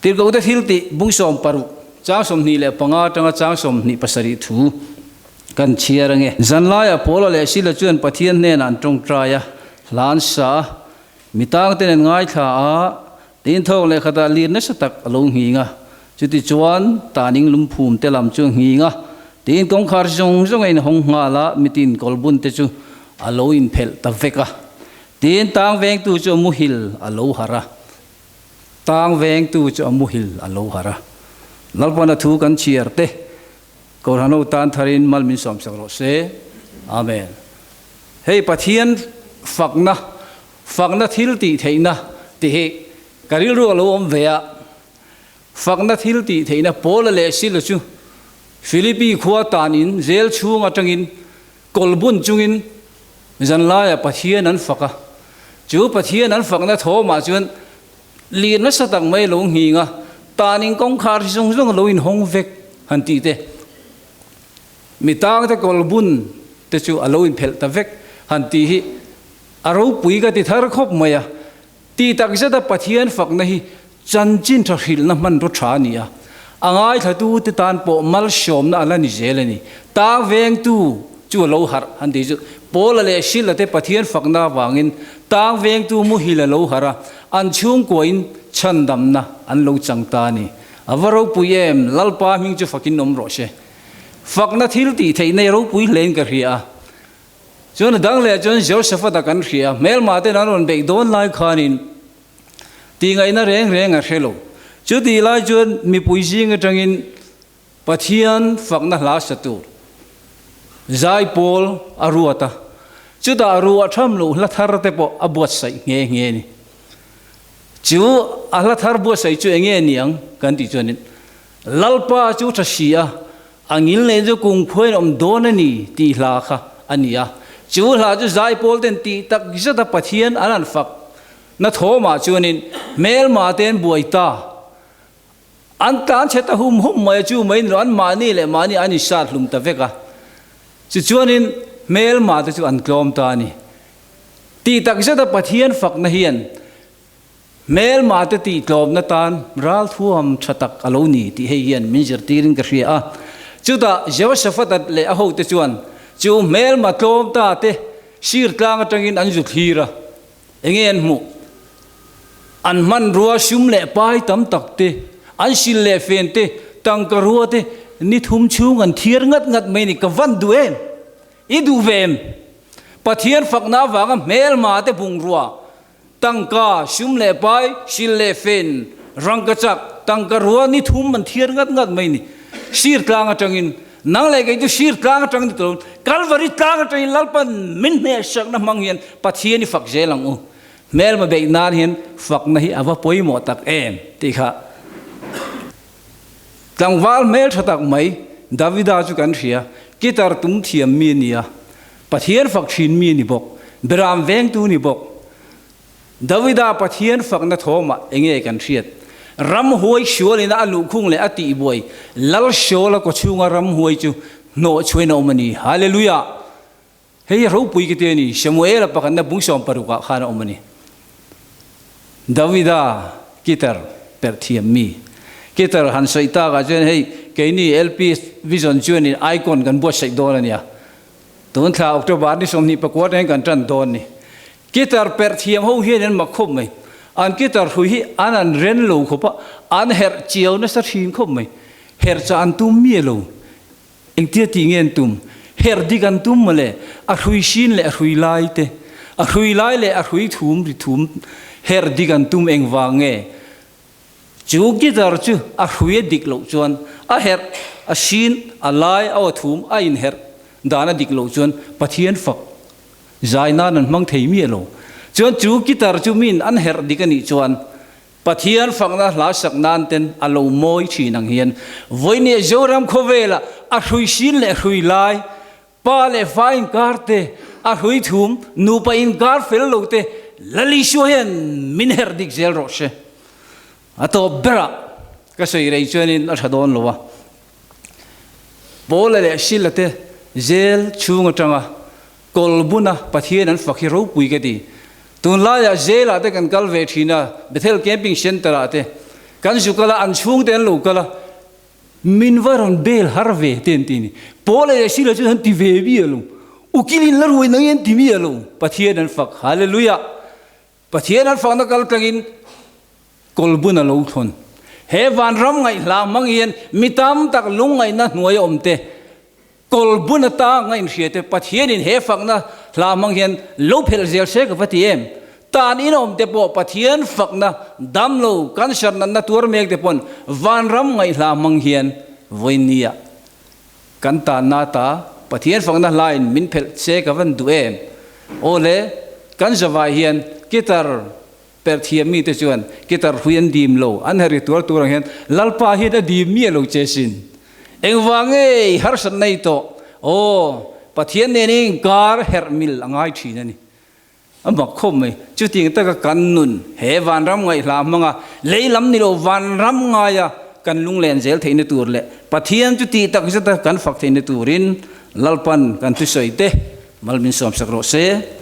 Tirhkohte thiltih bung 60, chang 25 atanga chang 27 thu kan chhiar ange. Zanlaiah Paula leh Sila chuan Pathian hnenah an tawngtai a, hla an sa a, mi tangten an ngaithla a, tin thawk leh khatah lir nasa tak a lo nghing a. Chutichuan, taning lungphum te lam chu a nghing a, tin kawngkhar zawng zawng a inhawng nghal a, mitin kawlbun te chu a lo inphelh ta vek a. Tin tang vengtu chu a muhil a lo harh a. Tang vengtu chu a muhil a lo harh a. Lalpana thu kan chhiar te, Kohhranho tan tharin mal min sawmsak rawh se. Amen. Hei Pathian fakna, fakna thil tih theihna tih hi ka rilru a lo awm ve a. Fakna thil tih theihna Paula leh Sila chu Philippi khua tanin zel chhung atangin Kawlbun chungin zanlaiah Pathian an fak a, chu Pathian an fakna thawmah chuan lir nasa tak mai a lo nghing a, tanin kawngkhar hi zawng zawng a lo inhawng vek han tih te, mi tangte kawlbun te chu a lo inphelh ta vek han tih hi a ropui ka ti thar khawp mai a. Tih takzeta Pathian fakna hi chanchin tha hrilhna hmanraw tha a ni a, a ngaithlatute tan pawh malsawmna a la ni zel a ni. Tang vengtu chu a lo harh han tih chu Paula leh Sila te Pathian fakna avangin tang vengtu muhil a lo harh a, an chhungkuain chhandamna an lo chang ta a ni. A va ropui em, Lalpa hming chu fakin awm rawh se. Fakna thil tih theih nei ropui hlein ka hria a. Chuan a dang leh chuan Jehoshaphat-a kan hria, hmelmah ten an rawn beih dawn lai khanin tihngaihna reng reng a hre lo. Chutih lai chuan mipui zing atangin Pathian fakna hla sa tur zaipawl a ruat a, chutah ruah tham loh hla thar te pawh a buatsaih nghe nghe a ni. Chu a hla thar buatsaih chu enge niang kan tih chuanin Lalpa chu tha si a, A ngil nei chu kungkhuain awm dawn a ni tih hla kha a ni a. Chu hla chu zaipawl ten tih tak zata Pathian an han fak na thawmah chuanin hmelma te an buai ta. An tlan chhe ta hum hum mai a, chu mai ni lo an mahni leh mahni an insat hlum ta vek a. Tichuanin hmelma te chu an tlawm ta a ni. Tih tak zata Pathian fakna hian Hmelma te tih tlawmna tan ral thuam tha tak a lo ni tih hei hian min zirtirin ka hria a. Chutah Jehoshaphat leh a hote chuan chu hmelma tlawm ta te sir tlang atangin an zu thlir a. Enge an hmuh? An hmanrua sum leh pai tam tak te, an sil leh fen te, tangka rua te ni thum chhung an thiar ngat ngat mai ni ka van duh em? I duh ve em? Pathian fakna avanga hmelma te bungrua Tangka, sum leh pai, sil leh fen, rangka chak, tangka rua ni thum an thiar ngat ngat mai ni. Sir tlang atangin, nang leh kei chu sir tlang atang ni tawh, Kalvari tlang atangin Lalpan min hnehsakna hmang hian Pathian i fak zel ang u. Hmelma beih nan hian fakna hi a va pawimawh tak em tih kha tlangval hmel tha tak mai Davida chu kan hria, guitar tum thiam mi a ni a, Pathian fak thin mi a ni bawk, Beram vengtu ni bawk. Davida Pathian fakna thawmah enge kan hriat? Ramhuai sualina a luhkhung leh a tihbuai Lal Saula kawchhunga ramhuai chu hnawh chhuain a awm a ni. Hallelujah! Hei hi ropui ka ti a ni, Samuela pakhatna bung 60 ah khan a awm a ni. Davida guitar perh thiam mi. Guitar han sawi takah chuan hei keini LP Vision chuanin icon kan buatsaih dawn a nia. Tun thla October ni 24 atangin kan tan dawn ni. Guitar perh thiam ho hian an mak khawp mai. An guitar hrui hi an an ren lo khawp a, an herh chiau nasa thin khawp mai. Herh chah an tum miah lo. Engtia tih nge an tum? Herh dik an tum mawle, a hrui sin leh a hrui lai te, a hrui lai leh a hrui thum ri thum herh dik an tum engvang nge? Chu guitar chu a hrui a dik loh chuan a herh, a sin, a lai, a aw thum a inherh dan a dik loh chuan Pathian fak zai nan an hmang thei miah lo. Chuan chu guitar chu min an herh dik a nih chuan Pathian fakna hla sak nan ten a lo mawi thin ang hian vawinia Zoram khawvela a hrui sin leh hrui lai, pa leh fa inkar te, a hrui thum, nupa inkar fel lo te Lal Isua hian min herh dik zel rawh se. A tawp berah ka sawi rei chuanin a tha dawn lo a. Paula leh Sila te zel chhung atanga Kawlbuna Pathian an fak hi ropui ka ti. Tunlaiah jail-ah te kan kal ve thin a, Bethel Camping Centre-ah te. Kan zu kal a, an chhungte an lo kal a, min va rawn bel har ve te an ti a ni. Paula leh Sila chuan an ti ve mi alo, ukil in la ruai nang i an ti mi alo. Pathian an fak, Hallelujah! Pathian an fakna kal tlangin kawlbun a lo thawn. He vanram ngaihhla hmang hian mi tam tak lungngaihna hnuai a awm te, kawlbun atanga inhria te Pathianin he fakna hla hmang hian lo phelh zel se ka va ti em? Tan in awm te pawh Pathian fakna damlo cancer natna tuar mek te pawn vanram ngaihhla hmang hian vawinia kan tanna ata Pathian fakna hlain min phelh se ka van duh em? Aw le, kan zavai hian guitar perh thiam mite chuan guitar hrui an dim lo, an herh ri tuar tur ang hian Lalpa hian a dim miah lo che sin. Engvang nge i harsat nei tawh? Aw, Pathian nen i inkar herh mil a ngai thin a ni. A mak khawp mai. Chutiang taka kan nun he vanram ngaihhla hmanga lei lam ni lo vanram ngaia kan lunglen zel theihna tur leh Pathian chu tih tak zeta kan fak theihna turin Lalpan kan thusawi te mal min sawmsak rawh se.